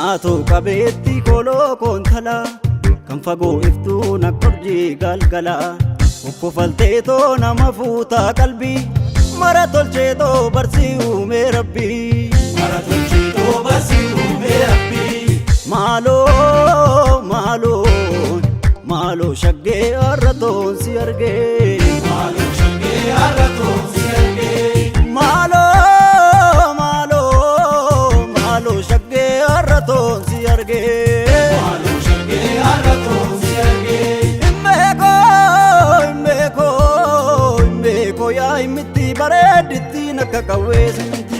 Naatoo qabeetti koloo koontalaa kan fagoo iftuu na korjii galgalaa okkofalteetoo nama fuutaa qalbii mara tolcheetoo barsii uumee rabbii. Mara tolcheetoo barsii uumee rabbii. Maaloo maaloo maaloo shaggee har'a toon si argee. Maaloo shaggee har'a toon si argee. Maaloo maaloo maaloo shaggee har'a toon si argee. Maaloo shaggee har'a toon si argee. Immeekoo immeekoo immeekoo yaa himitti bareedditti nakka qawweesinti.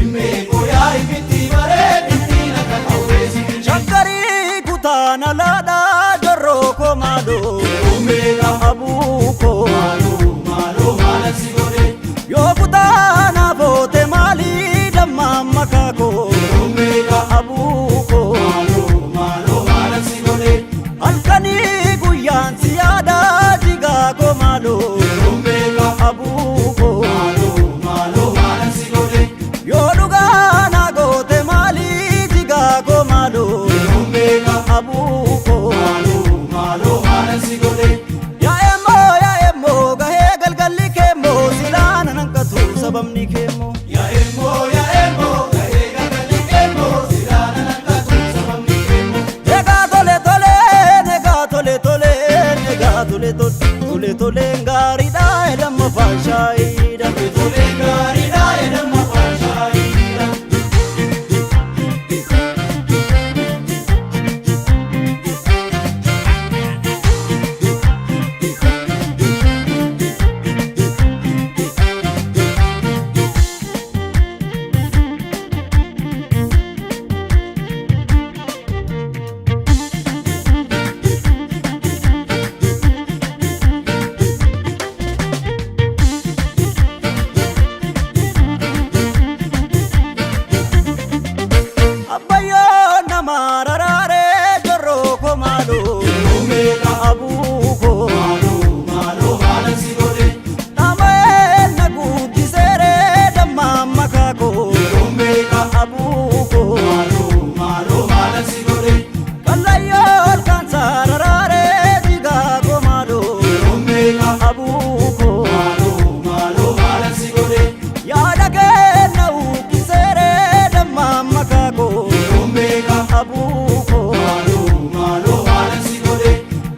Immeekoo yaa himitti bareedditti nakka qawweesinti. Shaggarii kutaan alaadhaa jorroo koo maaloo Yeroo meeqa abuu koo. Maaloo maaloo maala si godhe. Yoo kutaa naafoote maalii dammaa makaa koo Yeroo meeqa abuu koo. Maaloo maaloo maala si godhe. Halkanii guyyaan si yaada jigaa koo maaloo Yeroo meeqa abuu koo. Maaloo maaloo maala si godhe. Yoo dhugaa naa goote maalii jigaa koo maaloo Yeroo meeqa abuu koo. Maaloo maaloo maala si godhe. Yaa eemmoo yaa eemmoo gahee galgalli keemmoo silaa nan hanqatu sababni keemmoo. Yaa eemmoo yaa eemmoo gahee galgalli keemmoo silaa nan hanqatu sababni keemmoo. Egaa tole tole egaa tole tole egaa tole tole tole tole gaariidha jedhama faashaayiidha. Tolee gaariidha jedhama faashaayiidha. Abbayyoo nama raraaree jorroo koo maaloo Yeroo meeqa abuu koo. Maaloo maaloo maala si godhe. Dhama'ee na guddiseeree dammaa makaa koo Yeroo meeqa abuu koo. Maaloo maaloo maala si godhe. Kallayyoo olkaan sararaaree jigaa koo maaloo Yeroo meeqa abuu koo. Maaloo maaloo maala si godhe. Yaada kenna uwwiseeree dammaa makaa koo Yeroo meeqa abuu koo. Maaloo maaloo maala si godhe.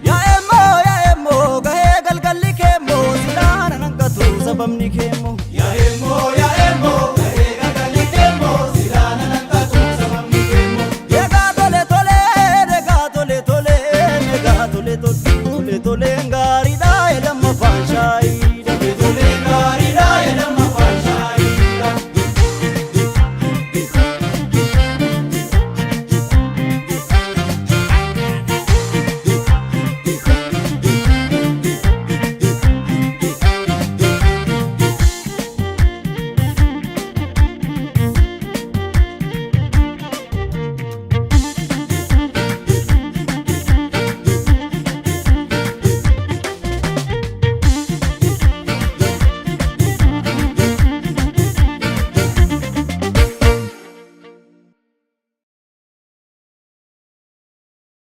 Yaa eemmoo yaa eemmoo gahee galgalli keemmoo silaa nan hanqatu sababni keemmoo.